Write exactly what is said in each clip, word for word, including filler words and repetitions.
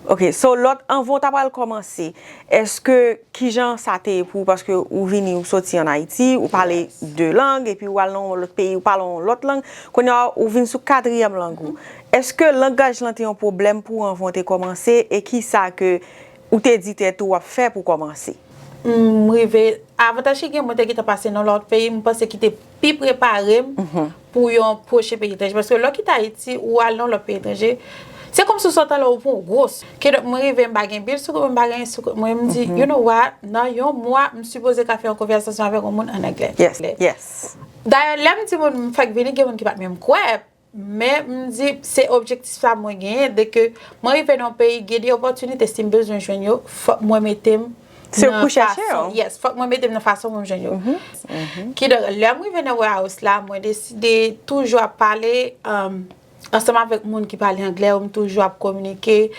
Ok, so lòt, anvan w ta pral kòmanse, èske kijan sa te ye pou ou? Paske ou vini, ou soti ann Ayiti, ou pale de lang, epi ou al nan yon lòt peyi, ou pale yon lòt lang. Kounye a, ou vin sou katriyèm lang ou. Èske langaj lan te yon pwoblèm pou ou anvan w te kòmanse? E kisa ke ou te di tèt ou w ap fè pou w kòmanse? M rive, avantaj ki gen, mwen te gentan pase nan lòt peyi, m panse ki te pi prepare m pou yon pwochen peyi etranje. Paske lè w kite Ayiti, ou al nan lòt peyi etranje, se kòmsi w sot anlè, ou pran yon gwo s. Kidonk, mwen rive, m pa gen bil sou kont mwen, m pa gen anyen sou kont mwen, m di, you know what, nan yon mwa, m sipoze ka fè yon konvèsasyon avèk yon moun ann anglè. Yes, yes. Dayè, lè m di moun m fèk vini, gen moun ki pa t menm kwè, men m di, se objektif sa mwen genyen, dèke mwen rive nan yon peyi, gen de opòtinite, si m bezwen jwenn yo, fòk mwen mete m Se ou k pou chèche yo. Yes, fòk mwen mete m nan fason pou m jwenn yo. Kidonk, lè m rive nan warehouse la, mwen deside toujou ap pale um, ansanm avèk moun ki pale anglè yo, m toujou ap kominike.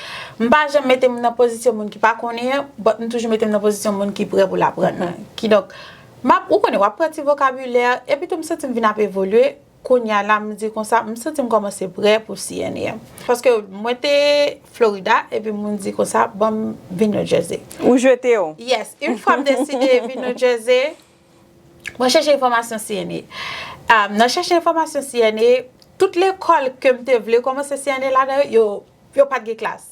M pa janm mete m nan pozisyon moun ki pa konnen an, but m toujou mete m nan pozisyon moun ki prè pou l aprann nan. Kidonk, m ap, ou konnen, w ap pran ti vokabilè, epi tou m santi m vin ap evolye. Kounye a la, m di konsa, m santi m kòmanse prè pou C N A. Paske mwen te Florida, epi moun di konsa, ban m vin New Jersey. Ou jete w. Yes, yon fwa m deside vin New Jersey, mwen chèche enfòmasyon C N A. Um, nan chèche enfòmasyon C N A, tout lekòl ke m te vle kòmanse C N A ladan yo, yo, yo pa t gen klas.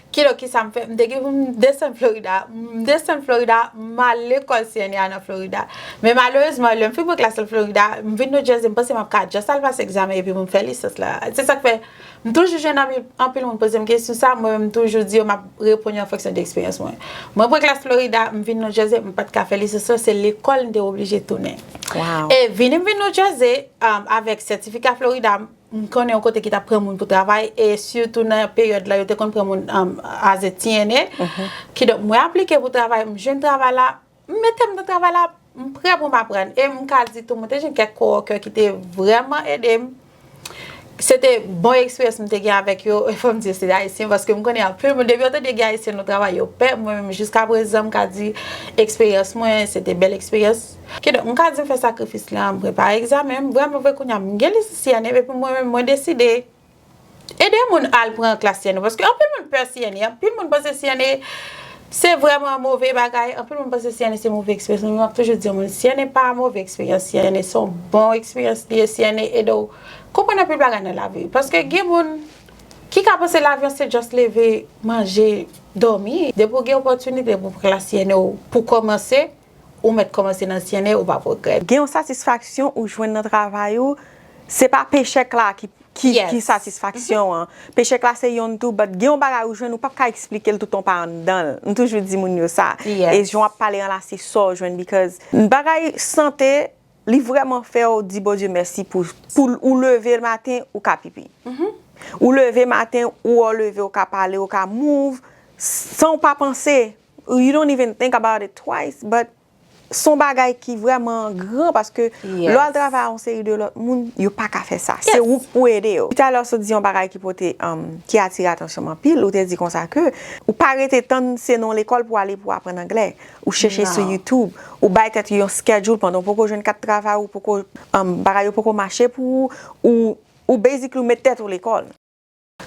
Kidonk, kisa m fè? M te gen pou m desann Florida. M desann Florida, m al lekòl C N A nan Florida. Men malerezman, lè m fin pran klas nan Florida, m vin New Jersey, m panse m ap ka just al pase egzamen epi pou m fè lisans la. Se sa k fè, m toujou jwenn anpil, anpil moun poze m kesyon sa, mwen menm m toujou di yo m ap reponn yo an fonksyon de eksperyans mwen. Mwen pran klas Florida, m vin New Jersey, m pa t ka fè lisans lan, se lekòl m te oblije tounen. Wow. E vini m vin New Jersey, um, avèk sètifika Florida, m konnen yon kote ki t ap pran moun pou travay, e sitou nan peryòd la, yo te konn pran moun um, as a T N A. Kidonk, mwen aplike pou travay, m jwenn travay la, m mete m nan travay la, m prè pou m aprann. E m ka di tou, mwen te jwenn kèk coworker ki te vrèman ede m. Se te bon eksperyans m te gen avèk yo. E fò m di yo se Ayisyen, paske m konnen anpil moun, depi yo tande gen Ayisyen nan travay, yo pè. Mwen menm, jiskaprezan, m ka di eksperyans mwen, se te bèl eksperyans. Kidonk, m ka di m fè sakrifis la, m prepare egzamen, m vrèman vre kounye a, m gen lisans C N A, epi mwen menm, mwen deside ede moun al pran klas C N A, paske anpil moun pè C N A, anpil moun panse C N A se vrèman move bagay, anpil moun panse C N A se move eksperyans, men m ap toujou di moun, C N A pa move eksperyans, C N A se yon bon eksperyans li ye, C N A ede w konprann anpil bagay nan lavi, paske gen moun ki ka panse lavi an se just leve, manje, dòmi, depi w gen opòtinite pou pran klas C N A pou kòmanse, ou mèt kòmanse nan C N A, ou p ap regrèt. Gen yon satisfaksyon ou jwenn nan travay ou, se pa pechèk la ki ki, ki satisfaksyon an. Pechèk la se yonn tou, but gen yon bagay ou jwenn ou p ap ka eksplike l tout an pa anndan l. M toujou di moun yo sa. E jan w ap pale an la, se sa w jwenn, because bagay sante, li vrèman fè w di Bondye mèsi pou, pou ou leve maten, ou ka pipi. Ou leve maten, ou leve, ou ka pale, ou ka move, san w pa panse. You don't even think about it twice, but se yon bagay ki vrèman gran, paske lè w al travay a yon seri de lòt moun, yo pa ka fè sa. Se ou k pou ede yo. Talè w sot di yon bagay ki pote, um, ki atire atansyon m anpil, ou te di konsa ke ou pa rete tann se nan yon lekòl pou w ale pou w aprann anglè. Ou chèche sou YouTube, ou bay tèt ou yon schedule pandan w poko jwenn kat travay, ou poko, um, bagay yo poko mache pou ou, ou, ou basically ou met tèt ou lekòl.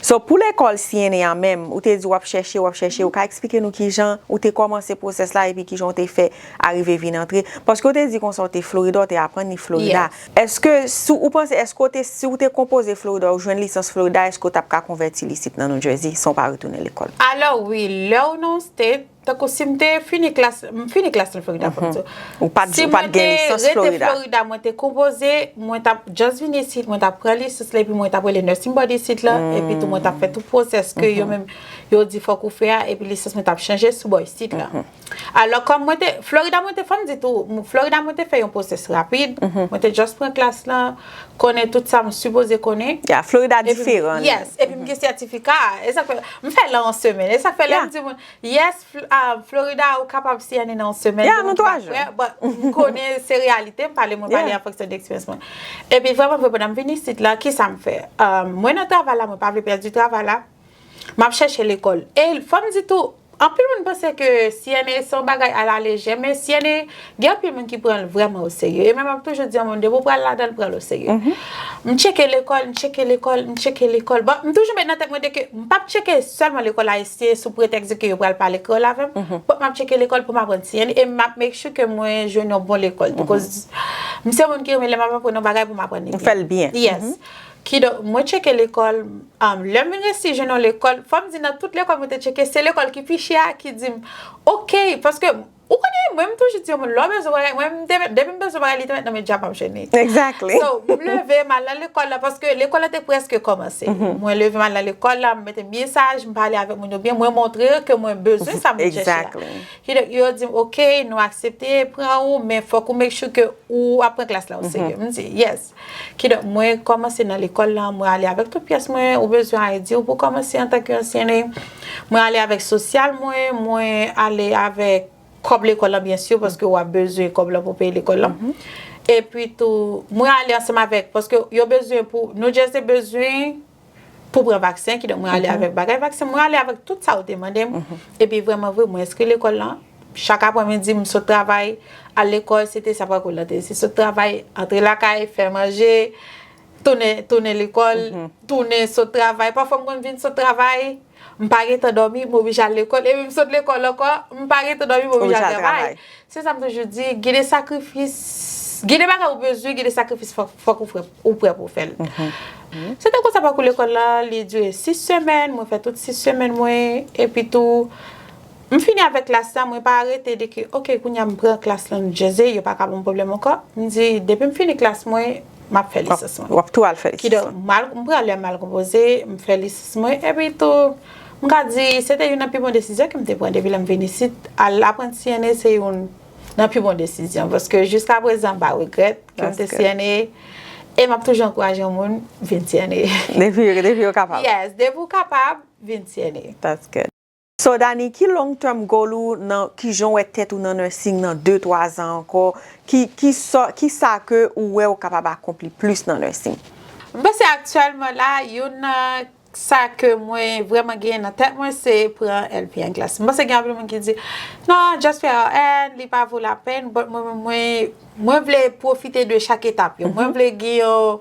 So, pou lekòl C N A a menm, ou te di w ap chèche, w ap chèche, ou ka eksplike nou kijan ou te kòmanse pwosès la epi kijan w te fè arive vin antre? Paske w te di konsa w te Florida, w te aprann li Florida. Èske, si w panse, èske w te, si w te konpoze Florida, ou jwenn lisans Florida, èske w t ap ka konvèti l isit nan New Jersey san w pa retounen lekòl? Alò, wi, lè w nan yon state, tankou si m te fini klas, m fini klas nan Florida, fò m di w. Ou pa t, ou pa t gen lisans Florida. Florida, mwen te konpoze, mwen t ap just vin isit, mwen t ap pran lisans la, epi mwen t ap rele nursing board isit la, epi tou mwen t ap fè tout pwosès ke yo menm, yo di fòk ou fè a, epi lisans mwen t ap chanje sou bò isit la. Alò, kòm mwen te, Florida, mwen te, fò m di tou, m, Florida, mwen te fè yon pwosès rapid, mwen te just pran klas la, konnen tout sa m sipoze konnen. Yeah, Florida diferan. Yes, epi m gen sètifika, e sa k fè, m fè l an yon semèn, e sa k fè lè m di moun, yes, Fl-, ah, Florida, ou kapab C N A nan yon semèn, Yeah, nan twa jou. But m konnen se reyalite, m pale, mwen pale an fonksyon de eksperyans mwen. Epi vrèman vre, pandan m vin isit la, kisa m fè? Ah, mwen nan travay la, mwen pa vle pèdi travay la. M ap chèche lekòl. E fò m di tou, Anpil moun panse ke C N A se yon bagay alalejè, men C N A, gen anpil moun ki pran l vrèman oserye. E mwen, m ap toujou di yon moun, depi w pral ladan l, pran l oserye. M tcheke lekòl, m tcheke lekòl, m tcheke lekòl. Bon, m toujou met nan tèt mwen de ke m p ap tcheke sèlman lekòl ayisyen sou pretèks de ke yo pral pale kreyòl avè m. Bon, m ap tcheke lekòl pou m aprann C N A e m ap make sure ke mwen jwenn yon bon lekòl tou. Koz m se moun ki renmen lè m ap aprann yon bagay pou m aprann li byen. Ou fè l byen. Yes. Kidonk, mwen tcheke lekòl, um, lè m vin resi jwenn yon lekòl, fò m di nan tout lekòl mwen te tcheke, se lekòl ki pi chè a ki di m, "Ok," paske ou konnen, mwen m toujou di yon moun, lè w bezwen bagay, mwen m te, depi m bezwen bagay, li te met nan medya m ap jwenn li. Exactly. So, m leve, m al nan lekòl la, paske lekòl la te prèske kòmanse. Mwen leve, m al nan lekòl la, m mete m byen saj, m pale avèk moun yo byen, mwen montre yo ke mwen bezwen sa m vin chèche la. Exactly. Kidonk, yo di m, "Ok, nou aksepte pran ou, men fòk ou make sure ke ou ap pran klas la oserye." M di, "Yes." Kidonk, mwen kòmanse nan lekòl la, mwen ale avèk tout pyès mwen, ou bezwen I D w pou kòmanse antanke yon C N A. Mwen ale avèk sosyal mwen, mwen ale avèk kòb lekòl la, byen si, paske w ap bezwen kòb la pou peye lekòl la. Epi tou, mwen ale ansanm avèk, paske yo bezwen pou, New Jersey bezwen pou pran vaksen, kidonk mwen ale avèk bagay vaksen, mwen ale avèk tout sa yo te mande m. Epi vrèman vre, mwen enskri lekòl la. Chak aprèmidi, m sot travay, al lekòl, se te sa pakou la te ye. Se sot travay, antre lakay, fè manje, tounen, tounen lekòl, tounen sot travay. Pafwa m konn vin sot travay, m pa gentan dòmi, m oblije al lekòl. Epi m sot lekòl ankò, m pa gentan dòmi, m oblije al travay. Se sa m toujou di, gen de sakrifis, gen de bagay ou bezwen, gen de sakrifis fòk, fòk ou prè, ou prè pou w fè l. Se tankou sa pakou lekòl la, li dire sis semèn, mwen fè tout sis semèn mwen, epi tou, m fini avèk klas la, mwen pa rete de ke, "Ok, kounye a m pran klas lan New Jersey, yo pa ka ban m pwoblèm ankò." M di, "Depi m fini klas mwen, m ap fè lisans mwen." W ap tou al fè lisans. Kidonk, m al, m pran lè m al konpoze, m fè lisans mwen, epi tou, m ka di, se te youn nan pi bon desizyon ke m te pran depi lè m vin isit. Al aprann C N A se youn nan pi bon desizyon, paske jiska prezan, m pa regrèt ke m te C N A, e m ap toujou ankouraje yon moun vin C N A. Depi, depi yo kapab. Yes, depi w kapab, vin C N A. That's good. So, Dani, ki long term goal ou nan, ki jan w wè tèt ou nan nursing nan de, twa zan ankò? Ki, ki sa, ki sa ke ou wè ou kapab akonpli plis nan nursing? M panse aktyèlman la, youn nan sa ke mwen vrèman genyen nan tèt mwen, se pran L P N class. M panse gen anpil moun ki di, "Non, just fè R N, li pa vo lapèn," but mwen, mwen, mwen, mwen vle pwofite de chak etap yo. Mwen vle gen yon,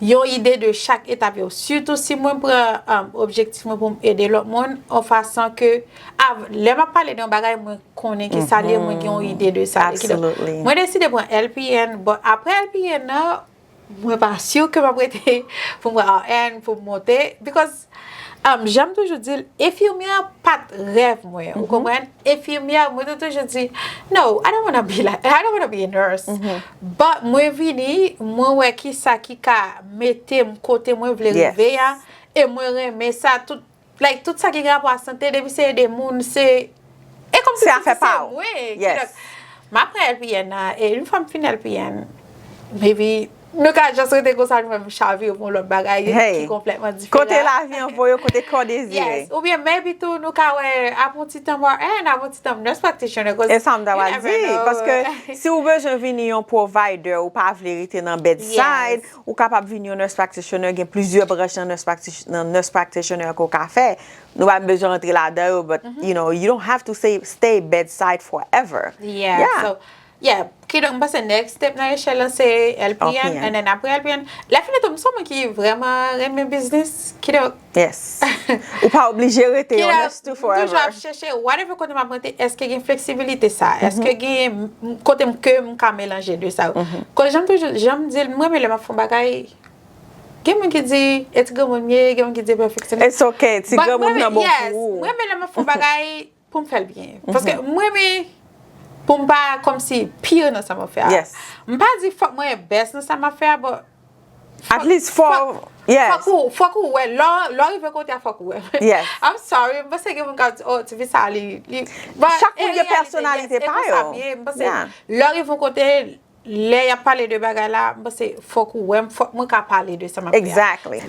yon ide de chak etap yo. Sitou si mwen pran, um, objektif mwen pou m ede lòt moun, yon fason ke, av-, lè m ap pale de yon bagay, mwen konnen ki sa l ye, mwen gen yon ide de sa l ye. Kidonk, mwen deside pran L P N, but apre L P N nan, mwen pa si ke m ap rete pou m pran R N, pou m monte, because, um, jan m toujou di l, enfimyè pa t rèv mwen, ou konprann? Enfimyè, mwen te toujou di, "No, I don't wanna be like, I don't wanna be a nurse." But mwen vini, mwen wè ki sa ki ka mete m kote mwen vle rive a, e mwen renmen sa, tout, like, tout sa ki gen rapò a sante, depi se ede moun, se, e kòmsi se afè pa w. Mwen, kidonk, m ap pran L P N nan, e yon fwa m fin L P N, maybe, nou ka just rete konsa, nou menm chavire pou yon lòt bagay ki konplètman diferan. Kote lavi an voye w, kote kè w dezire. Yes, oubyen maybe tou, nou ka wè, ap yon ti tan mwen, eh, ap yon ti tan nurse practitioner, 'cause e sa m ta pral di, paske si w bezwen vini yon provider, ou pa vle rete nan bedside, ou kapab vin yon nurse practitioner, gen plizyè branch nan nurse practi-, nan nurse practitioner ke w ka fè. Nou pa bezwen rantre ladan yo, but, you know, you don't have to say, stay bedside forever. Yeah, so, yeah, kidonk, m panse next step nan echèl la se L P N, and then apre L P N, lè fini tou, m se yon moun ki vrèman renmen biznis, kidonk. Yes. Ou pa oblije rete yon nurse tou forever. M toujou ap chèche, whatever kote m ap rete, èske gen fleksibilite sa? Èske gen m-, kote m, ke m ka melanje de sa yo? Koz jan m toujou, jan m di l, mwen menm lè m ap fè yon bagay, gen moun ki di, e ti granmoun m ye, gen moun ki di, e pèfeksyonè. It's okay, ti granmoun nan bon pou ou. Mwen menm lè m ap fè yon bagay, pou m fè l byen. Paske mwen renmen pou m pa kòmsi pire nan sa m ap fè a. M pa di fòk mwen best nan sa m ap fè a, but at least fò, fòk, yes, fòk ou, fòk ou wè. Lè, lè w rive kote a, fòk ou wè. Yes. I'm sorry, m panse gen moun k ap di, "Oh, tifi sa, li, li," but chak moun gen pèsonalite pa yo. M panse, lè w rive yon kote, lè y ap pale de bagay la, m panse fòk ou wè m, fòk mwen ka pale de sa m ap fè a. Exactly.